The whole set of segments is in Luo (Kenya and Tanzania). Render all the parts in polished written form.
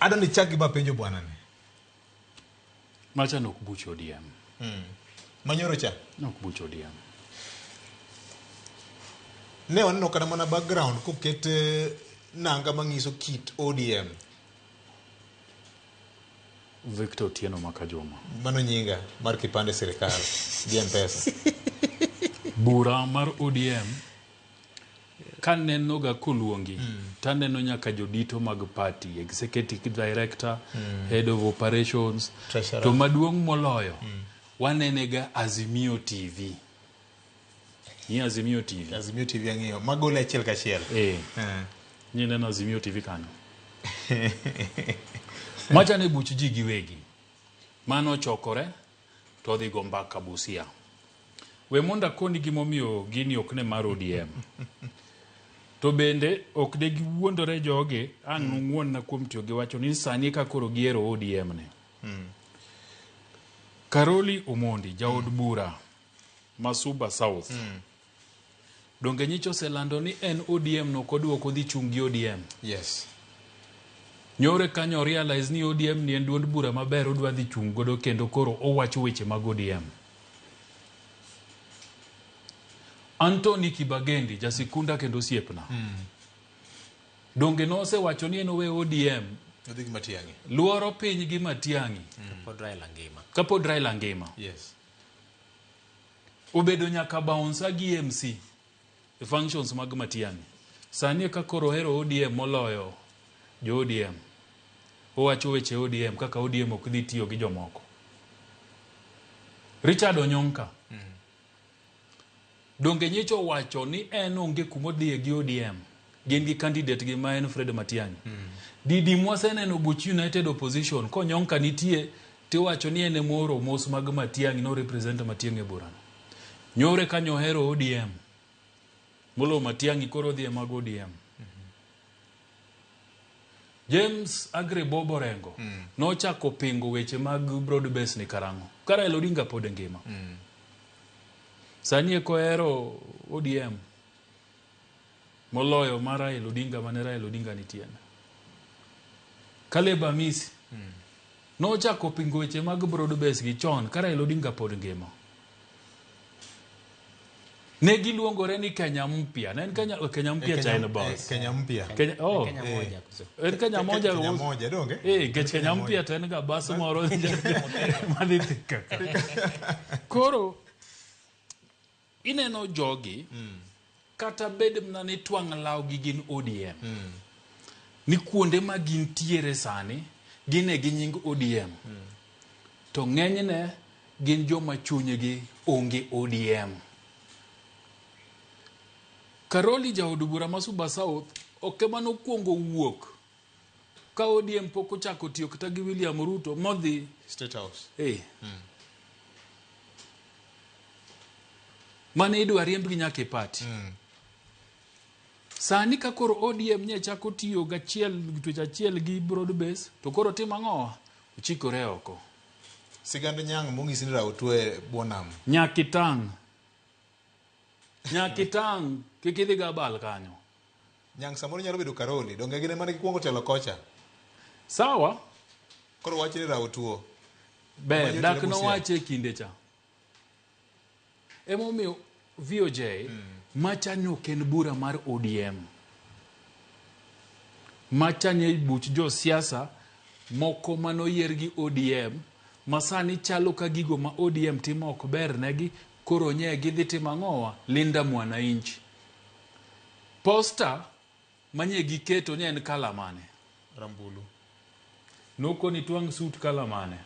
Adwa ni ichak gi mapenjo bwana ni. Macha nok buch ODM. Manyoro cha. Nok buch ODM. Ne waneno kata mana background koket nanga manyiso kit ODM. Victor Otieno Makajuma. Mano nyinga mar kipande sirikal gi M-Pesa. Bura mar ODM kaneno ga koluongi taneno nyaka jodito mag party, executive director, head of operations, Treasurer. to maduong' moloyo wanene ga Azimio TV. Ni Azimio TV. Azimio TV ang'iyo. Magole achiel kachiel. Eh. Nineno Azimio TV kanyo. Macha ne buch ji giwegi. Mano ochokore to odhi go mbaka Busia. We mondo akoni gimomiyo gini ok ne mar ODM. To bende ok de giwuondore jogi ang' nung'uonna kuom tiyo gi wacho ni sani ka koro gihero ODM ni. Karoli Omondi jaod bura ma Suba South. Donge nyicha oselando ni en ODM no ok odwa ok odhi chung' gi ODM. Yes. Nyore kanyo realize ni ODM ni en duond bura maber odwa dhi chung' godo kendo koro owacho weche mag ODM. Anthony Kibagendi jasikunda kendo osiepna. Donge nosewacho ni en owe ODM Odhi gi Matiang'i. luoro piny gi Matiang'i Pod Raila ngima. kapod Raila ngima. Yes. Obedo nyaka bouncer gi MC e functions mag Matiang'i. Sani eka koro ohero ODM moloyo jo ODM. Owacho weche ODM kaka ODM ok dhi tiyo gi jomoko. Richard Onyonka. Donge nyicha owacho ni en onge kumodhiye gi ODM. Gin gi candidate gi ma en Fred Matiang'i. Didi mwaseneno buch United Opposition konyonka nitie tiwacho ni en emooro mos mag Matiang'i no represent Matiang'i e burano. Nyore kanyo ohero ODM. Molo Matiang'i koro odhi e mag ODM. James Aggrey Bob Orengo nochako pingo weche mag broad base ni karang'o? Ka Raila Odinga pod ngima. Sani eko ohero ODM moloyo mar Raila Odinga mane Raila Odinga nitie. Caleb Amisi nochako pingo weche mag broad base gi chon ka Raila Odinga pod ngima. Ne giluongore ni Kenya Mpya. Ne en Kenya, Kenya Mpya cha en boss. Kenya mpya. Kenya, oh. Kenya moja koso. En Kenya moja. Kenya moja donge? Eh, nikech Kenya mpya to en ga bas moro madhi Thika ka. Koro ineno jogi kata bed mana ni twang' lawgi gin ODM. Ni kuonde ma gintiere sani gin e gi nying ODM. To ng'enyne gin joma chunygi onge ODM. Karoli jaod bura ma Suba South ok ema nokwongo wuok ka ODM pok ochako tiyo kata gi William Ruto modhi State House. Mane idwa riembgi nyaka e party. Sani ka koro ODM nye chako tiyo gachiel twech achiel gi broad base to koro timo ang'owa? Ochikore oko. Sigand nyang' mong'isi ni rawo tuo e bwo nam. Nyaka itang'. Nyaka itang' kik idhi ga abal kanyo. Nyang' samoro nyalo bedo Karoli, donge gin ema ne gikwongo telo kocha? Sawa. Koro wach ni rawo tuo. Ber, Omanyo dak telo Busia. nowache e kinde cha. Emomiyo VOJ macha ne ok en bura mar ODM. Macha ne buch josiasa moko manoyier gi ODM ma sani chalo ka gigo ma ODM timo ok ber negi koro nye gidhi timo ang'owa? Linda Mwananchi. Poster manye giketo ni en kala mane? Rambulu. Nokoni twang' suit kala mane?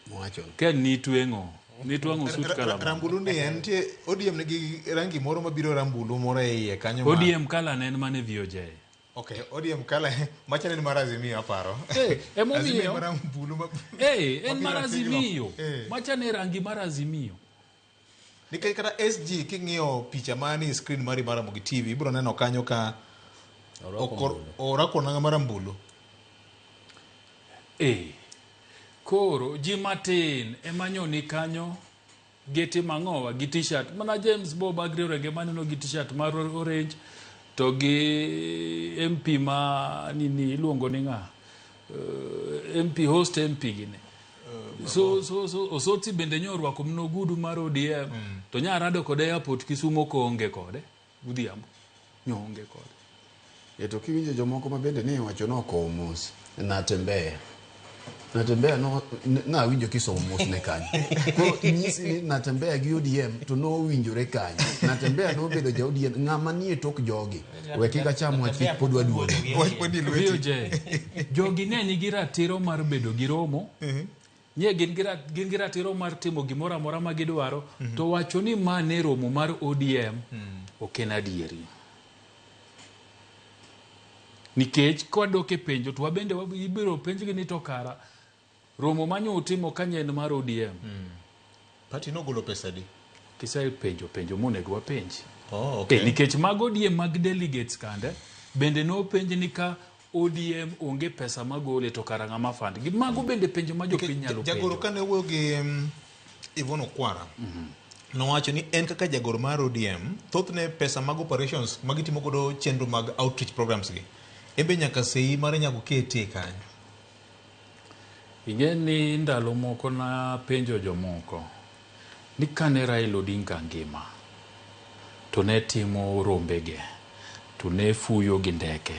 Mwacho. Ken nitweng'o. Nitwang'o suit kala mane? Rambulu ni en tie ODM nigi rangi moro mabiro rambulu moro e iye kanyo ma ODM kala ne en mane VOJ. Okay, ODM kala macha ne en mar Azimio aparo. Emomiyo Azimio mar rambulu ma en mar mabiro Azimio. Eh. Macha ne rangi mar Azimio. Nikech kata SG king'iyo picha mani e screen mari mar Ramogi TV ibiro neno kanyo ka orwako nanga mar rambulu. Koro ji matin ema nyoni kanyo giti mang'owa gi t-shirt. Mana James Bob Aggrey Orenge maneno gi t-shirt mar orange to gi MP ma nini iluongo ni ng'a? MP host MP gini. So Osotsi bende nyorwako mno ogudu mar ODM to nyarado kode airport Kisumo koonge kode godhiambo nyoonge kode. E to kiwinjo jomoko ma bende ne wacho nokowo mos Natembeya. Natembeya no nawinjo kisomo mos ne kanyo. Koro nyisi ni Natembeya gi ODM to nowinjore kanyo. Natembeya nobedo ja ODM ng'ama nie tok jogi. We kik acham wach kik pod waduogo. Wach pod ni lweti. VOJ jogi ne nigi ratiro mar bedo gi romo nye gin gi ratiro mar timo gimoro amora ma gidwaro to wacho ni ma ne romo mar ODM ok en adieri nikech kwadok e penjo to wabende ibiro penjgi ni to kara romo manyo utimo ka en mar ODM Party nogolo pesa di? Kisepenjo penjo monego wapenji. Oh, okay. Nikech mag ODM mag delegates kande bende nopenj ni ka ODM onge pesa magole to kara ng'ama fund gi mago bende penjo ma jopiny nyalo Jagoro penjo. Kane wuoyo gi Yvonne Okwara nowacho ni en kaka jagoro mar ODM thothne pesa mag operations magitimo godo chenro mag outreach programs gi en be nyaka sei mare nyaka oketie kanyo. Ing'e ni ndalo moko napenjo jomoko ni kane Raila Odinga ngima to ne timo rombege to ne fuyo gi ndeke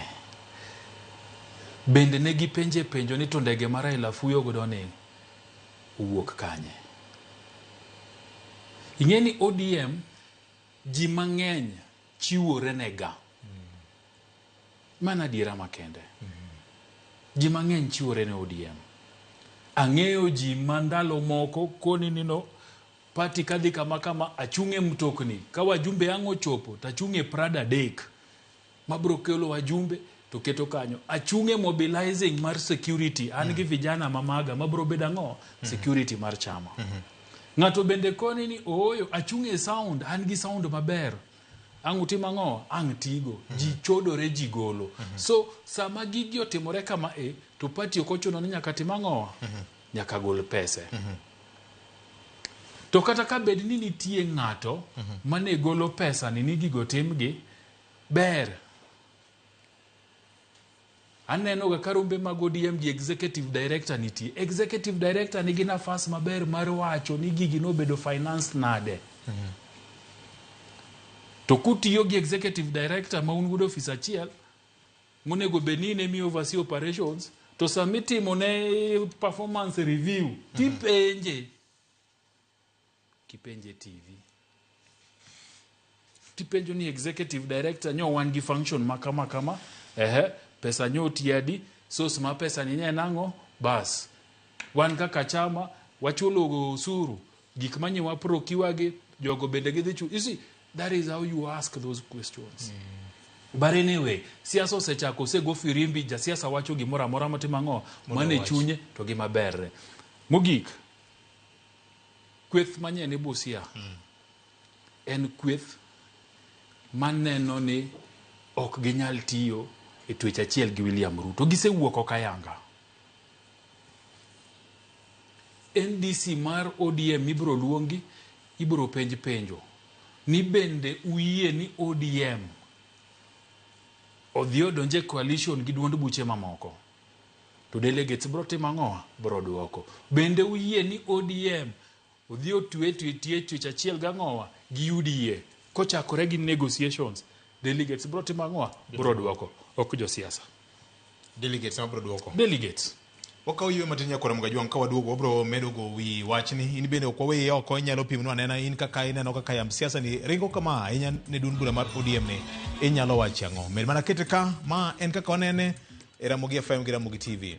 bende ne gipenje penjo ni to ndege ma Raila fuyo godo ni owuok kanye. Ing'e ni ODM ji mang'eny chiwore nega. Mano adiera makende. Ji mang'eny chiwore ne ODM. Ang'eyo ji ma ndalo moko koni ni no party kadhi kama kama achung' e mtokni ka wajumbe ang' ochopo to achung' e Prado 3 mabro kelo wajumbe to keto kanyo. Achung' e mobilizing mar security an gi vijana mamaga mabro bedo ang'o security mar chama. Ng'ato bende koni ni ooyo achung' e sound an gi sound maber ang' utim ang'o ang' tigo ji chodore ji golo. So sama gigi otimore kama e to party ok ochuno ni nyaka tim ang'o nyaka gol pese. To kata ka bed ni nitie ng'ato mane golo pesa ni gigo timgi ber. Aneno ga ka rombe mag ODM gi executive director nitie. Executive director nigi nafas maber mar wacho ni gigi nobedo finance nade. To kutiyo gi executive director ma un godo ofis achiel monego bed ni in emi oversee operations to samitimo ne performance review tipenje kipenje TV tipenjo ni executive director nyo wan gi function ma kama kama ehe pesa nyo otiadi source ma pesa ni ne nang'o bas wan kaka chama wachulo osuru gik manye waprokiwa gi jogo bende gidhi chu you see that is how you ask those questions. But anyway, siasa osechako osego firimbi jasiasa wacho gimoro amora motimo ang'o mane chunye to gima berre mogik kweth manyien e Busia en kweth maneno ni ok ginyal tiyo e twech achiel gi William Ruto. Gisewuok oko ayanga. NDC mar ODM ibiro luongi, ibiro penj penjo ni bende uyie ni ODM odhi odonje e coalition gi duond buche mamoko to delegates biro timo ang'o biro duoko bende uyie ni ODM odhi otwe tie twech achiel gang'owa gi UDA kochakore gi negotiations delegates biro timo ang'owa biro duoko ok josiasa. Delegates ema biro duoko. Delegates. Wakawo ywe matin nyakora Mgajwang' ka waduogo wabiro medo go wi wachni in bende ok waweyi oko inyalo pimonwa anena in kaka ineno kaka yamb siasa ni ringo kama ahinya ne duond bura mar ODM ni inyalo wacho ang'o med mana kete ka ma en kaka wanene e Ramogi FM gi Ramogi TV.